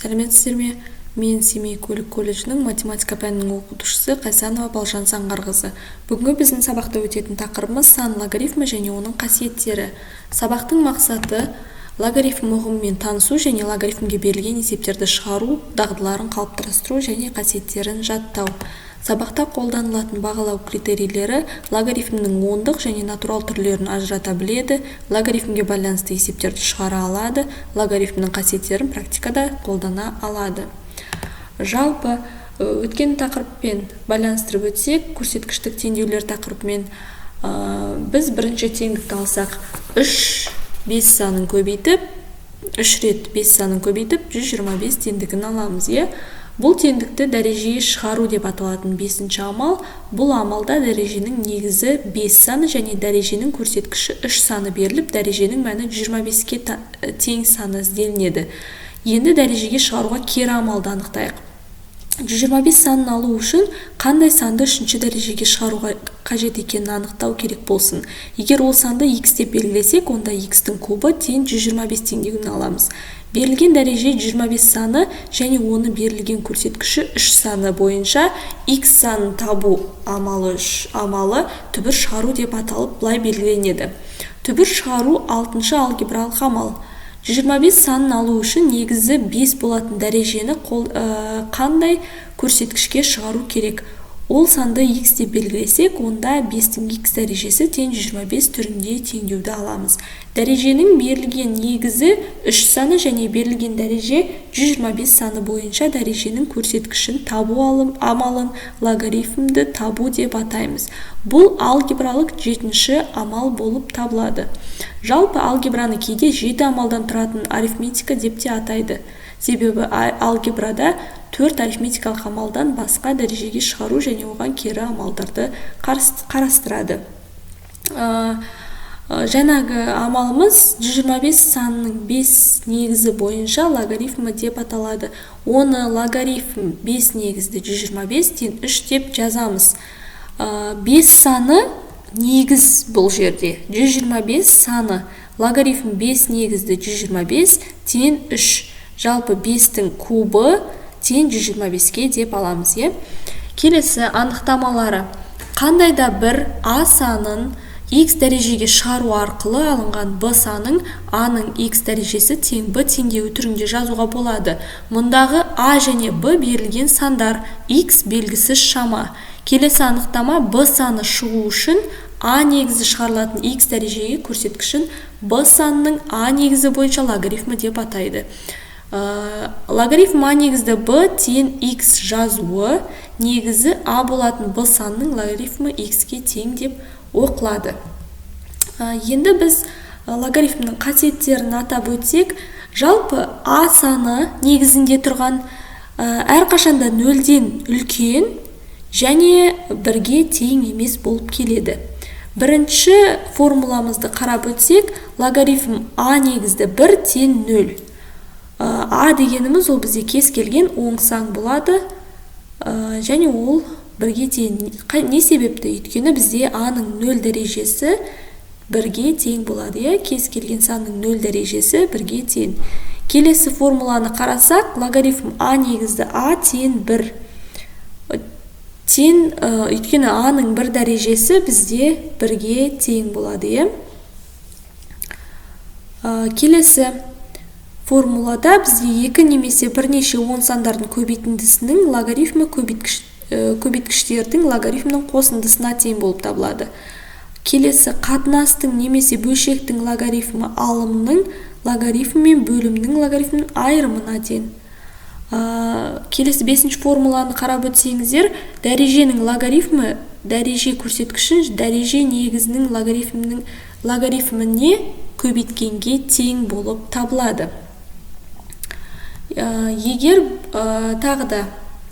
Сәлеметсіздер ме? Мен Семей көлік колледжінің математика пәнінің оқытушысы Қайсанова Балжан Заңғарқызы. Бүгінгі біздің сабақта өтетін тақырыбымыз сан логарифмі және оның қасиеттері. Сабақтың мақсаты: логарифм ұғымымен танысу және логарифмге берілген есептерді шығару дағдыларын қалыптастыру және қасиеттерін жаттау. Сабақта қолданылатын бағалау критерийлері: логарифмнің ондық және натурал түрлерін ажырата біледі, логарифмге байланысты есептерді шығара алады, логарифмнің қасиеттерін практикада қолдана алады. Жалпы, өткен тақырыппен байланыстырып өтсек, көрсеткіштік теңдеулер тақырыбымен, біз бірінші теңдікті алсақ, 3 5 санын көбейтіп, 3 рет 5 санын көбейтіп, 125 теңдігін аламыз, иә. Бұл теңдікті дәрежеге шығару деп аталатын бесінші амал. Бұл амалда дәреженің негізі 5 саны және дәреженің көрсеткіші 3 саны беріліп, дәреженің мәні 125-ке тең саны ізделінеді. Енді дәрежеге шығаруға кері амалды анықтайық. 125 санын алу үшін қандай санды үшінші дәрежеге шығаруға қажет екенін анықтау керек болсын. Егер ол санды x деп белгілесек, онда x-тің кубы тең 125 теңдеуін аламыз. Берілген дәреже 125 саны және оны берілген көрсеткіші 3 саны бойынша x санын табу амалы түбір шығару деп аталып, былай белгіленеді. Түбір шығару алтыншы алгебралық амал. 125 санын алу үшін негізі 5 болатын дәрежені қандай көрсеткішке шығару керек? Ол санды x деп белгілесек, онда 5-тің x дәрежесі тең 125 түрінде теңдеуді аламыз. Дәреженің берілген негізі 3 саны және берілген дәреже 125 саны бойынша дәреженің көрсеткішін табу амалын логарифмді табу деп атаймыз. Бұл алгебралық жетінші амал болып табылады. Жалпы, алгебраны кейде жеті амалдан тұратын арифметика деп те атайды. Себебі алгебрада төрт арифметикалық амалдан басқа дәрежеге шығару және оған кері амалдарды қарастырады. Жаңағы амалымыз 125 санының 5 негізі бойынша логарифмі деп аталады. Оны логарифм 5 негізді 125 тең 3 деп жазамыз. 5 саны негіз, бұл жерде 125 саны логарифм 5 негізді 125 тең 3. Жалпы, 5-тің кубы тең 125-ке деп аламыз, иә. Келесі анықтамалары: қандай да бір а санын x дәрежеге шығару арқылы алынған b санын а-ның x дәрежесі тең b теңдеуі түрінде жазуға болады. Мұндағы а және b берілген сандар, x белгісіз шама. Келесі анықтама: b саны шығу үшін а негізі шығарылатын x дәрежеге көрсеткішін b санының а негізі бойынша логарифмі деп атайды. Логарифм а негізді b тең x жазуы негізі а болатын b санының логарифмі x-ке тең деп оқылады. Енді біз логарифмнің қасиеттерін атап өтсек, жалпы, а саны негізінде тұрған әрқашанда нөлден үлкен және бірге тең емес болып келеді. Бірінші формуламызды қарап өтсек, логарифм а негізді 1 тең 0. А дегеніміз ол бізде кез келген оң сан болады және ол бірге тең. Не себепті? Өйткені бізде а-ның 0 дәрежесі бірге тең болады, иә, кез келген санның 0 дәрежесі бірге тең. Келесі формуланы қарасақ, логарифм а негізді а тең 1 тең, өйткені а-ның бір дәрежесі бізде бірге тең болады, иә. Келесі формулада бізде екі немесе бірнеше оң сандардың көбейтіндісінің логарифмі көбейткіштердің логарифмінің қосындысына тең болып табылады. Келесі қатынастың немесе бөлшектің логарифмі алымның логарифмі мен бөлімнің логарифмінің айырымына тең. Келесі бесінші формуланы қарап өтсеңіздер, дәреженің логарифмі дәреже көрсеткішін дәреже негізінің логарифмінің логарифміне көбейткенге тең болып табылады. Егер тағы да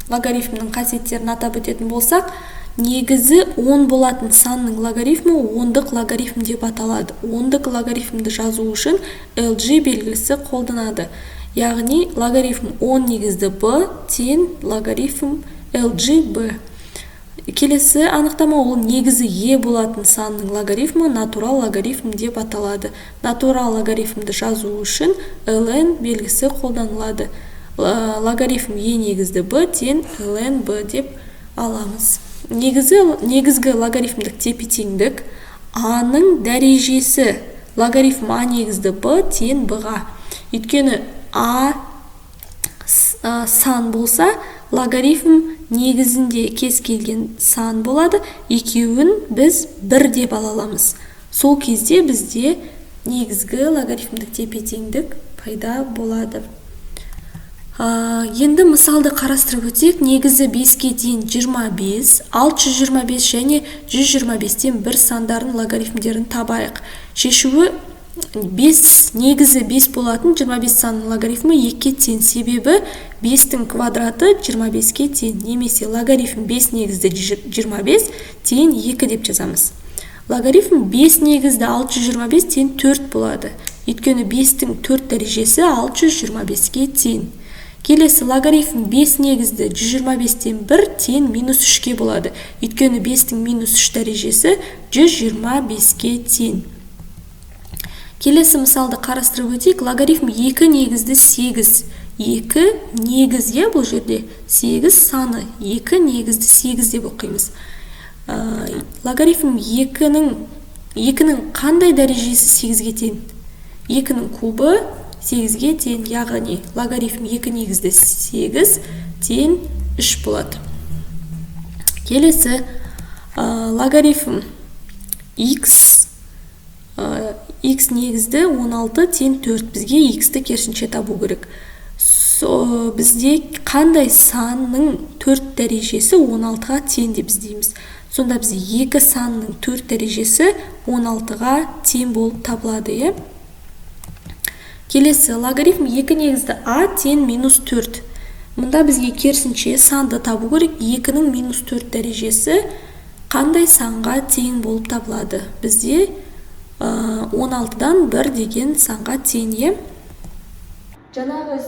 логарифмнің қасиеттерін атап өтетін болсақ, негізі 10 болатын санның логарифмі ондық логарифм деп аталады. Ондық логарифмді жазу үшін lg белгісі қолданады. Яғни логарифм 10 негізді b тең логарифм lg b. Келесі анықтама: ол негізі е болатын санның логарифмі натурал логарифм деп аталады. Натурал логарифмді жазу үшін ln белгісі қолданылады. Логарифм е негізді b тең ln b деп аламыз. Негізгі логарифмдік тепе-теңдік а-ның дәрежесі логарифм а негізді b тең b-ға. Өйткені а сан болса, логарифм негізінде кез келген сан болады, екеуін біз 1 деп ала аламыз. Сол кезде бізде негізгі логарифмдік тепе-теңдік пайда болады. Енді мысалды қарастырып өтсек, негізі 5-ке дейін 25, 625 және 125-тен бір сандарын логарифмдерін табайық. Шешуі 5, негізі 5 болатын 25 санының логарифмі 2-ке тең, себебі 5-тің квадраты 25-ке тең, немесе логарифм 5 негізді 25 тең 2 деп жазамыз. Логарифм 5 негізді 625 тең 4 болады. Өйткені 5-тің 4 дәрежесі 625-ке тең. Келесі логарифм 5 негізді 125-тен 1 тең минус 3-ке болады. Өйткені 5-тің минус 3 дәрежесі 125-ке тең. Келесі мысалды қарастырып өтейік. Логарифм 2 негізді 8. 2 негіз, бұл жерде 8 саны 2 негізді 8 деп оқимыз. Логарифм 2-нің қандай дәрежесі 8-ге тең? 2-нің кубы 8-ге тең, яғни логарифм 2 негізді 8 тең 3 болады. Келесі логарифм x негізді 16 тең 4. Бізге x-ті керісінше табу керек. Бізде қандай санның 4 дәрежесі 16-ға тең деп іздейміз. Сонда бізде 2 санның 4 дәрежесі 16-ға тең болып табылады. Келесі логарифм 2 негізді а тең минус 4. Мұнда бізге керісінше санды табу керек. 2-нің минус 4 дәрежесі қандай санға тең болып табылады? Бізде 16-дан 1 деген санға тең. Жаңағы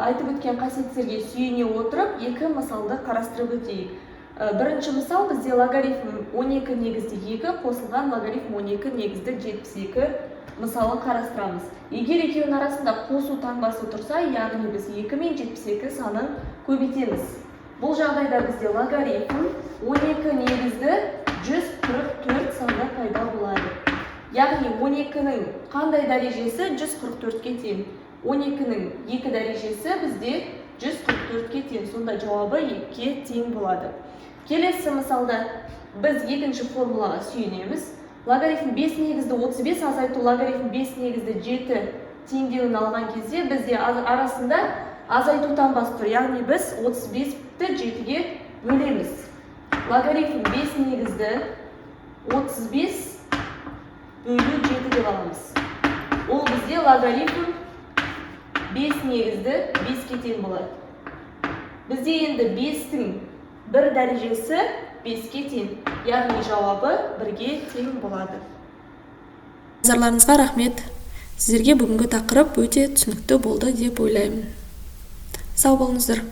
айтып өткен қасиеттерге сүйене отырып, екі мысалды қарастырып өтейік. Бірінші мысал бізде логарифм 12 негізді 2 қосылған логарифм 12 негізді 72 мысалын қарастырамыз. Егер екеуінің арасында қосу таңбасы тұрса, яғни біз 2 мен 72 санын көбейтеміз. Бұл жағдайда бізде логарифм 12 негізді 144 саны пайда болады. Яғни 12-нің қандай дәрежесі 144-ке тең? 12-нің 2 дәрежесі бізде 144-ке тең. Сонда жауабы 2-ге тең болады. Келесі мысалда біз екінші формулаға сүйенеміз. Логарифм 5 негізді 35 азайту логарифм 5 негізді 7 теңдеуін алған кезде бізде арасында азайту таңбасы тұр. Яғни біз 35-ті 7-ге бөлеміз. Логарифм 5 негізді 35 бөлу 7 деп аламыз. Ол бізде логарифм 5 негізді 5-ке тең болады. Бізде енді 5-тің бір дәрежесі 5-ке тең, яғни жауабы 1-ге тең болады. Назарларыңызға рахмет. Сіздерге бүгінгі тақырып өте түсінікті болды деп ойлаймын. Сау болыңыздар.